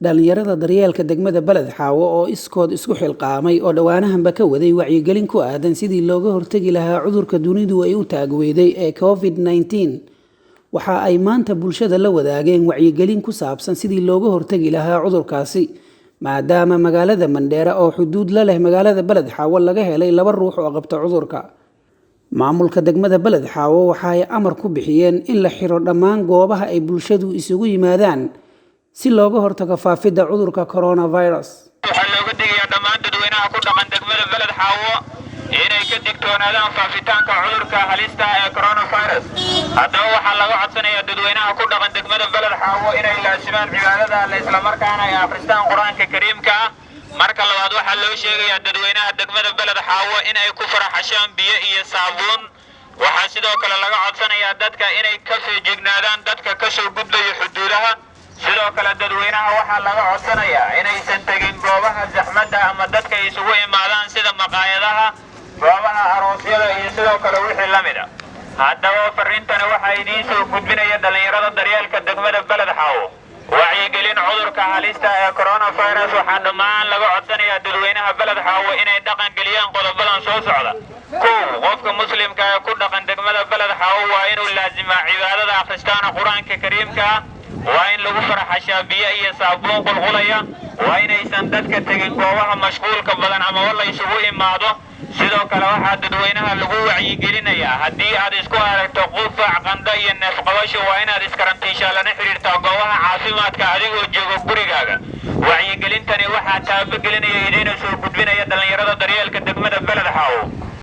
Dhalinyarada daryeelka degmada Beled Xaawo oo iskood isku xilqaamay oo dhowaanahanba ka waday wacyigelin ku aadan sidii looga hortegi lahaa cudurka dunidu ay u taagweyday ee COVID-19, waxa ay maanta bulshada la wadaageen wacyigelin ku saabsan sidii looga hortegi lahaa cudurkaasi, maadaama magaalada Mandheera oo xuduud la leh magaalada Beled Xaawo laga helay 2 ruux oo qabta cudurka. Maamulka degmada Beled Xaawo waxa ay amar ku bixiyeen in la xiro dhammaan goobaha ay bulshadu isugu yimaadaan si looga hortago faafidda cudurka coronavirus. Waxaa looga digayaa dhammaan dadweynaha ku dhaqan degmada Beled Xaawo inay ka digtoonaadaan faafitaanka cudurka halista ee coronavirus. Haddaba waxaa laga codsanayaa dadweynaha ku dhaqan degmada Beled Xaawo inay laasimaan cibaadada Alle, islamarkaana ay akhristaan Qur-aanka Kariimka ah. Marka labaad, waxaa loo sheegayaa dadweynaha degmada Beled Xaawo inay ku faraxashaan biyo iyo saabuun. Waxaa sidoo kale laga codsanayaa dadka inay ka feejignaadaan dadka ka soo gudbaya xuduudaha. Sidoo kale dadweynaha waxaa laga codsanayaa inaysan tegin goobaha zaxmadda ama dadka isugu imaadaan, sida maqaayadaha, goobaha aroosyada iyo sidoo kale wixii la mid a. Haddaba fariintani waxaa idiin soo gudbinaya dhallinyarada daryeelka degmada Beled Xaawo. Wacyigelin cudurka halista ee coronavirus. Waxaa dhammaan laga codsanayaa dadweynaha Beled Xaawo inay dhaqan geliyaan qodobadan soo socda. 1, qofka muslimka ee ku dhaqan degmada Beled Xaawo waa inuu laasimaa cibaadada, akhristaana Qur-aanka Kariimka ah, waa in lagu faraxashaa biyo iyo saabuun qulqulaya, waa inaysan dadka tegin goobaha mashquulka badan amaba la isugu imaado. Sidoo kale waxaa dadweynaha lagu wacyigelinayaa, haddii aad isku aragto qufac, qandho iyo neefqabasho, waa inaad iskarantiishaa lana xidhiirtaa goobaha caafimaadka adigoo joogo gurigaaga. Wacyigelintani waxaa taabagelinaya idiina